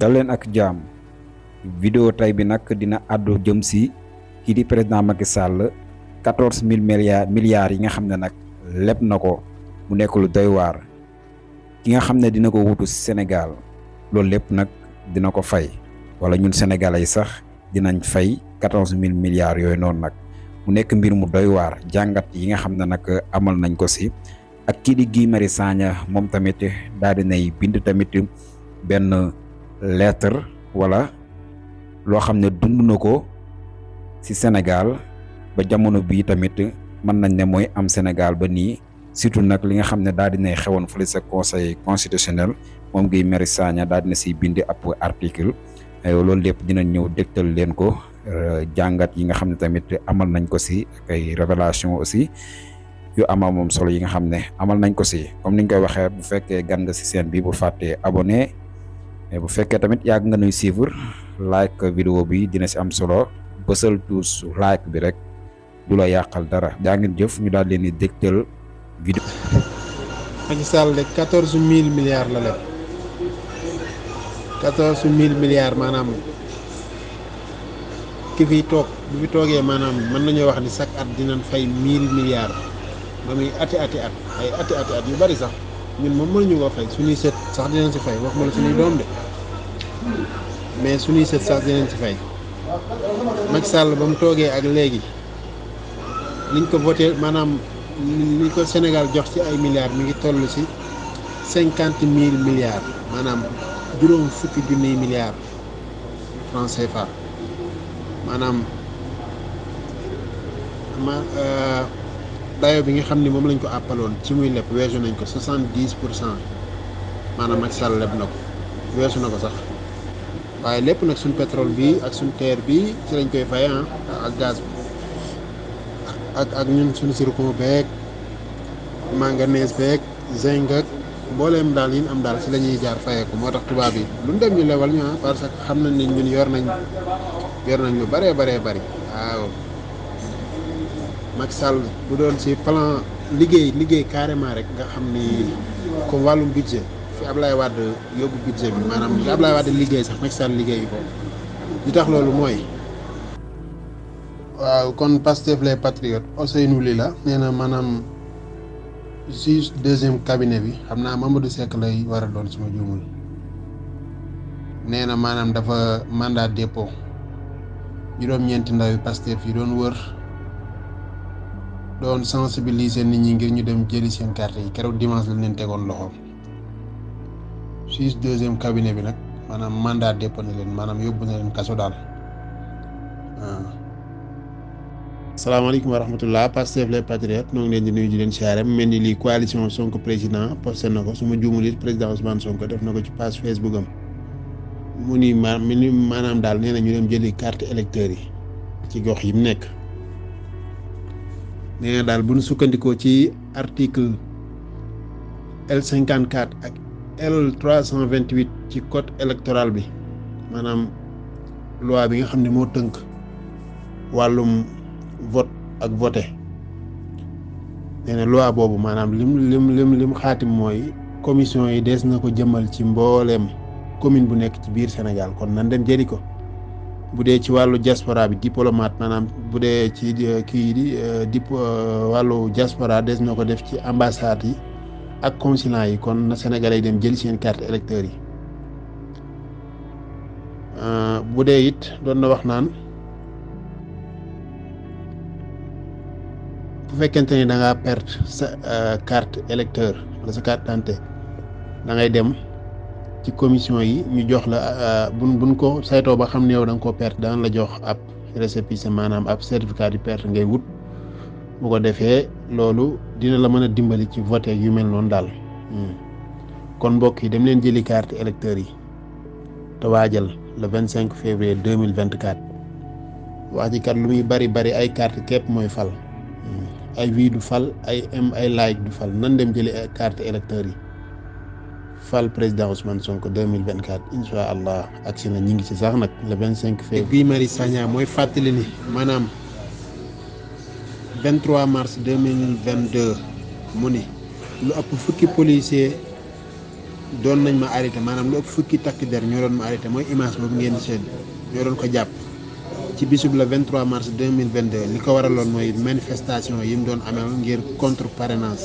dal leen ak jaam vidéo tay bi nag dina àddu jëm si kii di président Macky Sall 14000 milliards yi nga xam ne nag leb na ko mu nekk lu doy waar ki nga xam ne dina ko wutu si Sénégal loolu lépp nag dina ko fay wala ñun sénégalais yi sax dinañ fay 14000 milliards yooyu noonu nag mu nekk mbir mu doy waar jàngat yi nga xam ne nag amal nañ ko si ak kii di Guy Marius Sagna moom tamit daal dinay bind tamit benn lettre wala loo xam ne dund na ko ci Sénégal ba jamono bii tamit mën nañ ne mooy am Sénégal ba nii surtout nag li nga xam ne daal dinay xewoon fële sa conseil constitutionnel moom Guy Marius Sagna daal dina siy bind ab article loolu lépp dina ñëw dégtal leen ko jàngat yi nga xam ne tamit amal nañ ko si ak ay révélation aussi yu ama moom solo yi nga xam ne amal nañ ko si comme niñ koy waxee bu fekkee gan nga si chaîne bi bu fàttee abonné bu fekkee tamit yàgg nga nuy suivre like vidéo bi dina si am solo bësal tous like bi rek du la yàqal dara jaa ngeen jëf ñu daal leen di dégtal vidéo. Macky Sall de 14000 milliards la leb 14000 milliards maanaam ki fiy toog bu fi toogee maanaam mën nañoo wax ni chaque at dinañ fay 1000 milliards ba muy ati at yu bari sax ñun moom mënuñu koo fay suñuy sët sax dinañ si fay wax ma la suñuy doom de mais suñuy sët sax dinañ si fay Macky Sall ba mu toogee ak léegi liñ ko voté maanaam li ko Sénégal jox ci ay milliards mi ngi toll ci 50000 milliards maanaam juróom fukki junniy milliards francs CFA maanaam dayo bi nga xam ni moom lañ ko àppaloon ci muy leb weesu nañ ko 70% maanaam Macky Sall leb na ko weesu na ko sax waaye lépp nag suñ pétrole bi ak suñ terre bi ci lañ koy fay ak gaz bi ak ñun suñu zircon beeg manganèse beeg zinc ak mbooleem daal yi ñu am daal ci la ñuy jaar fayee ko moo tax tubaab yi lu ñu dem ñu lewal ñu parce que xam nañ ne ñun yor nañ lu bëree bëri waaw Macky Sall bu doon ci plan liggéey carrément rek nga xam ni comme wàllum budget fi Ablaye Wade yóbbu budget bi maanaam fi Ablaye Wade liggéey sax Macky Sall liggéey ko li tax loolu mooy waaw kon Pastef les patriotes Ousseynou Ly la nee na maanaam juge deuxième cabinet bi xam naa Mamadou Seck lay war a doon suma juumul nee na maanaam dafa mandat dépôt juróom-ñeenti ndaw yi Pastef yi doon wër doon sensibiliser nit ñi ngir ñu dem jëli seen carte yi keroog dimanche lañ leen tegoon loxo juge deuxième cabinet bi nag maanaam mandat dépôt na leen maanaam yóbbu na leen kaso daal waaw. salaamaaleykum wa rahmatullah Pastef les patriotes ñoo ngi leen di nuyu di leen siyaare mel ni lii coalition Sonko président posté na ko su ma juumul it président Ousmane Sonko def na ko ci page Facebook am mu ni maanaam daal nee na ñu dem jëli carte électeurs yi ci gox yi mu nekk nee na daal bu ñu sukkandikoo ci article L54 ak L328 ci code électoral bi maanaam loi bi nga xam ne moo tënk wàllum vote ak voté nee na loi boobu maanaam lim xaatim mooy commission yi dees na ko jëmal ci mbooleem commune bu nekk ci biir Sénégal kon nan dem jëli ko bu dee ci wàllu diaspora bi diplomate maanaam bu dee ci kii di wàllu diaspora dees na ko def ci ambassade yi ak consulat yi kon na Sénégalais yi dem jëli seen carte électeurs yi bu dee it doon na wax naan bu fekkente ni da ngaa perte sa carte électeur wala sa carte d'identité da ngay dem ci commission yi ñu jox la buñ ko saytoo ba xam ne yow da nga koo perte daan la jox ab récépissé maanaam ab certificat de perte ngay wut bu ko defee loolu dina la mën a dimbali ci vote yu mel noonu daal kon mbokk yi dem leen jëli carte électeurs yi te waajal le 25 février 2024 wax ji kat lu muy bari ay carte képp mooy fal ay vie du fal ay like du fal nan dem jëli carte électeurs yi fal président Ousmane Sonko 2024 incha allah agsi na ñi ngi ci sax nag le 25 février. Guy Marius Sagna mooy fàttali ni maanaam 23 mars 2022 mu ni lu ëpp fukki policier doon nañ ma arrêté maanaam lu ëpp fukki takk der ñoo doon ma arrêté mooy image boobu ngeen di seen ñoo doon ko jàpp ci bisub le 23 mars 2022 li ko waraloon mooy manifestation yi mu doon amal ngir contre parrainage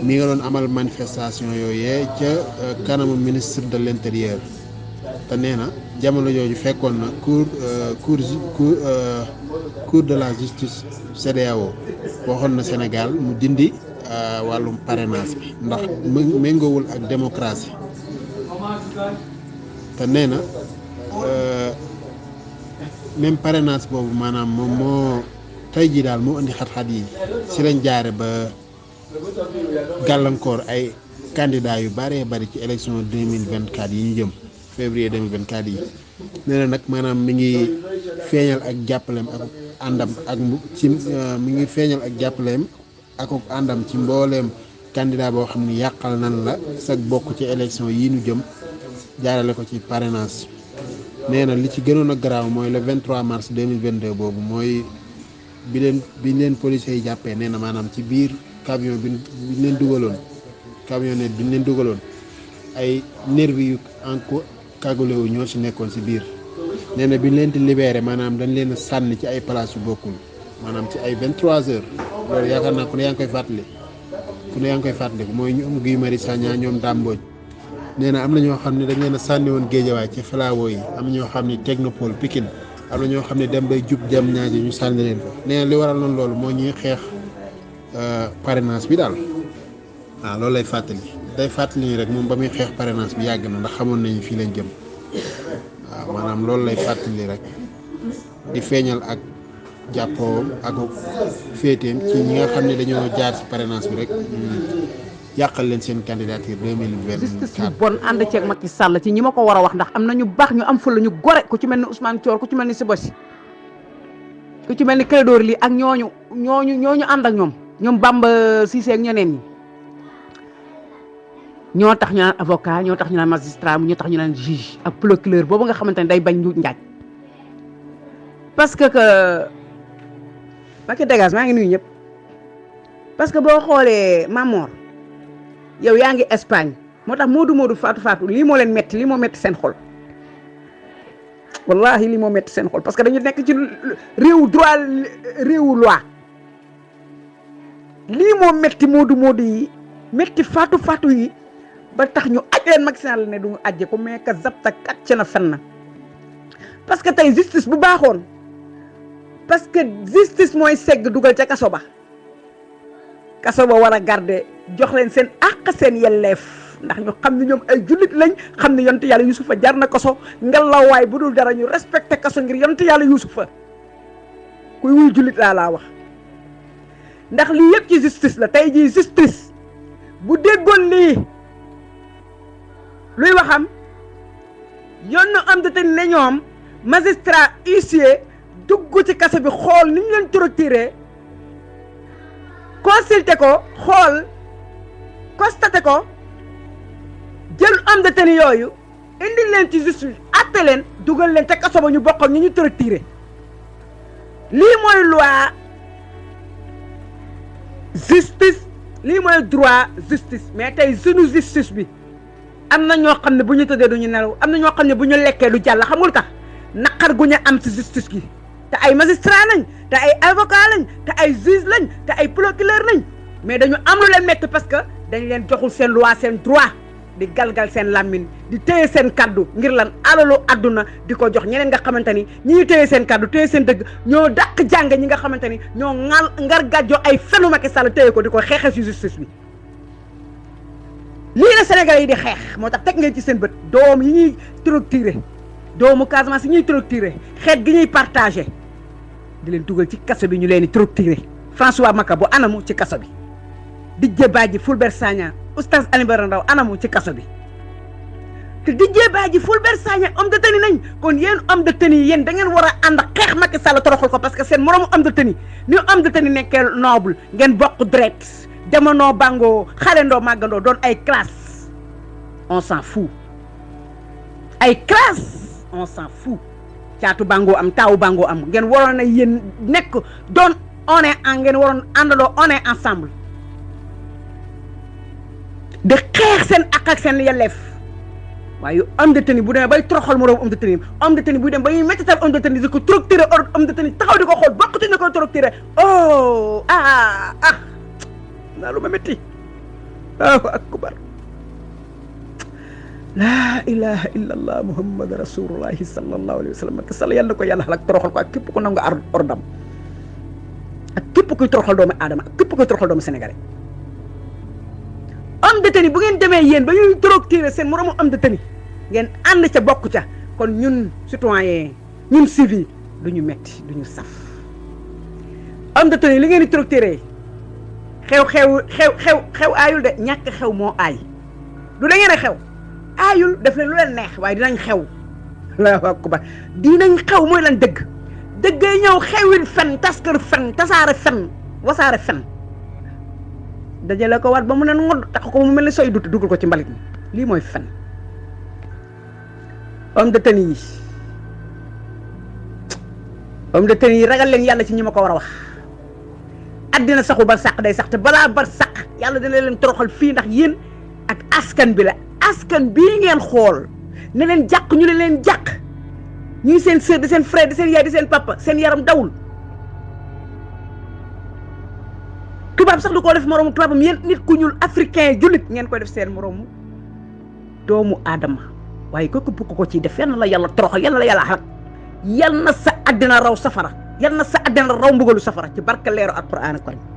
mi nga doon amal manifestation yooyee ca kanamu ministre de l'intérieur te nee na jamono jooju fekkoon na cour de la justice CEDEAO waxoon na Sénégal mu dindi wàllum parrainage bi ndax méngoowul ak démocratie te nee na même parrainage boobu maanaam moom moo tey jii daal moo indi xat-xat yi ci lañ jaare ba gàllankoor ay candidats yu bëree bëri ci élection 2024 yi ñu jëm février 2024 yi nee na nag maanaam mi ngi feeñal ak jàppaleem ak àndam ak ci mi ngi feeñal ak jàppaleem ak àndam ci mbooleem candidat boo xam ni yàqal nan la sag bokk ci élection yi ñu jëm jaarale ko ci parrainage nee na li ci gënoon a garaaw mooy le 23 mars 2022 boobu mooy bi leen policiers yi jàppee nee na maanaam ci biir camion bi leen dugaloon camionnette bi leen dugaloon ay nervi yu cagoulé wu ñoo ci nekkoon ci biir nee na bi leen di libéré maanaam dañ leen a sànni ci ay place yu bokkul maanaam ci ay 23 heures loolu yaakaar naa ku ne yaa ngi koy fàttali mooy ñu am Guy Marius Sagna ñoom Dame Mbodj nee na am na ñoo xam ne dañ leen a sànni woon Géejawaay ci Falawo yi am na ñoo xam ne Technopole Pikine am na ñoo xam ne dem bay jub jam ñaaji ñu sànni leen ko nee na li waral noonu loolu moo ñuy xeex parrainage bi daal waaw loolu lay fàttali day fàttali ni rek moom ba muy xeex parrainage bi yàgg na ndax xamoon nañu fii lañ jëm waaw maanaam loolu lay fàttali rek di feeñal ak jàppoom ak féeteem ci ñi nga xam ne dañoo jaar ci parrainage bi rek yàqal leen seen candidature 2024. justice bu bon ànd ceeg Macky Sall ci ñi ma ko war a wax ndax am na ñu baax ñu am fula ñu gore ku ci mel ni Ousmane Thior ku ci mel ni Sibosi ku ci mel ni Clédor Ly ak ñooñu ànd ak ñoom Bamba Cissé ak ñeneen ñi ñoo tax ñu naan avocat ñoo tax ñu naan magistrat ñoo tax ñu naan juge ak procureur boobu nga xamante ne day bañ njuuj njaaj parce que Macky dégage maa ngi nuyu ñëpp parce que boo xoolee Mamor yow yaa ngi Espagne moo tax Moodu Fatou lii moo leen metti lii moo metti seen xol wallahi lii moo metti seen xol parce que dañu nekk ci réewu droit réewu loi lii moo metti Moodu yi metti Fatou yi ba tax ñu aj leen Macky Sall ne duñu ajje ko mais ka zapta kàcc na fen na parce que tey justice bu baaxoon parce que justice mooy segg dugal ca kaso ba war a garder jox leen seen àq seen yelleef ndax ñu xam ne ñoom ay jullit lañ xam ne yonent yàlla Yuusufa jar na kaso ngelawaay bu dul dara ñu respecté kaso ngir yonent yàlla Yuusufa kuy wuy jullit laa wax ndax lii yëpp ci justice la tey jii justice bu déggoon lii luy waxam yoon na am te ne ñoom magistrat huissier dugg ci kaso bi xool ni ñu leen torturé consulté ko xool constaté ko jël homme de tenue yooyu indi leen ci justice atte leen dugal leen ca kaso ba ñu bokk ñu torturé lii mooy loi justice lii mooy droit justice mais tey sunu justice bi am na ñoo xam ne bu ñu tëddee du ñu nelaw am na ñoo xam ne bu ñu lekkee du jàll xamul tax naqar gu ñu am ci justice gi te ay magistrat lañ te ay avocat lañ te ay juge lañ te ay procureur lañ mais dañu am lu leen metti parce que dañ leen joxul seen loi seen droit di galgal seen làmmiñ di téye seen kaddu ngir lan alalu àdduna di ko jox ñeneen nga xamante ni ñi ñu téye seen kaddu téye seen dëgg ñoo dàq jàng ñi nga xamante ni ñoo ngar gàjjoo ay fenu Macky Sall téye ko di ko xeexee ci justice bi lii la Sénégalais yi di xeex moo tax teg ngeen ci seen bët doom yi ñuy torturé doomu Casamance yi ñuy torturé xeet gi ñuy partagé di leen dugal ci kaso bi ñu leen di torturé François Makabu anamu ci kaso bi Didier Badji Fulbert Sagna oustaz Alioune Badara Ndao anamu ci kaso bi te Didier Badji Fulbert Sagna homme de tenue nañ kon yéen homme de tenue yéen da ngeen war a ànd xeex Macky Sall toroxal ko parce que seen moroomu homme de tenue ni homme de tenue nekkee noble ngeen bokk direct jamono bangoo xarendoo màggandoo doon ay classe on s'en fout ay classe on s'en fout caatu bangoo am taawu bangoo am ngeen waroon a yéen nekk doon on est en ngeen waroon àndandoo on est ensemble di xeex seen ak ak seen yelleef waaye homme de tenue bu demee bay toroxal moroom homme de tenue bu dem bay méttital homme de tenue di ko torturer homme de tenue taxaw di ko xool bokk ci ne ko torturer naa lu ma métti Allahu akbar laa ilaha illa allah muhammad rasulullahi sallallahu alayhi wa sallam ak sall yàlla ko yàlla xalak toroxal ko ak képp ko nangu ordam ak képp kuy toroxal doomu aadama ak képp kuy toroxal doomu sénégalais homme de tenue bu ngeen demee yéen ba ñuy torturer seen moroomu homme de tenue ngeen ànd ca bokk ca kon ñun citoyen ñun civil du ñu metti du ñu saf homme de tenue li ngeen di torturer xew aayul de ñàkk xew moo aay du da ngeen a xew aayul def leen lu leen neex waaye dinañ xew Allahu akbar dinañ xew mooy lan dëgg dëggay ñëw xewil fen taskër fen tasaare fen wasaare fen dajale ko waat ba mu ne ngodd tax ko mu mel ni sooy dut dugal ko ci mbalit mi lii mooy fen homme de tenue yi ragal leen yàlla ci ñi ma ko war a wax addina saxu bar sàq day sax te balaa bar sàq yàlla dina leen toroxal fii ndax yéen ak askan bi la askan bii ngeen xool ne leen jàq ñu ne leen jàq ñuy seen sœur di seen frère di seen yaay di seen papa seen yaram dawul tubaab sax du ko def moroomu tubaabam yéen nit ku ñuul africain jullit ngeen koy def seen moroomu doomu aadama waaye ko ko ciy def yal na la yàlla toroxal yal na la yàlla xalak yal na sa àddina raw safara yal na sa àddina raw mbugalu safara ci barke leeru alquran ak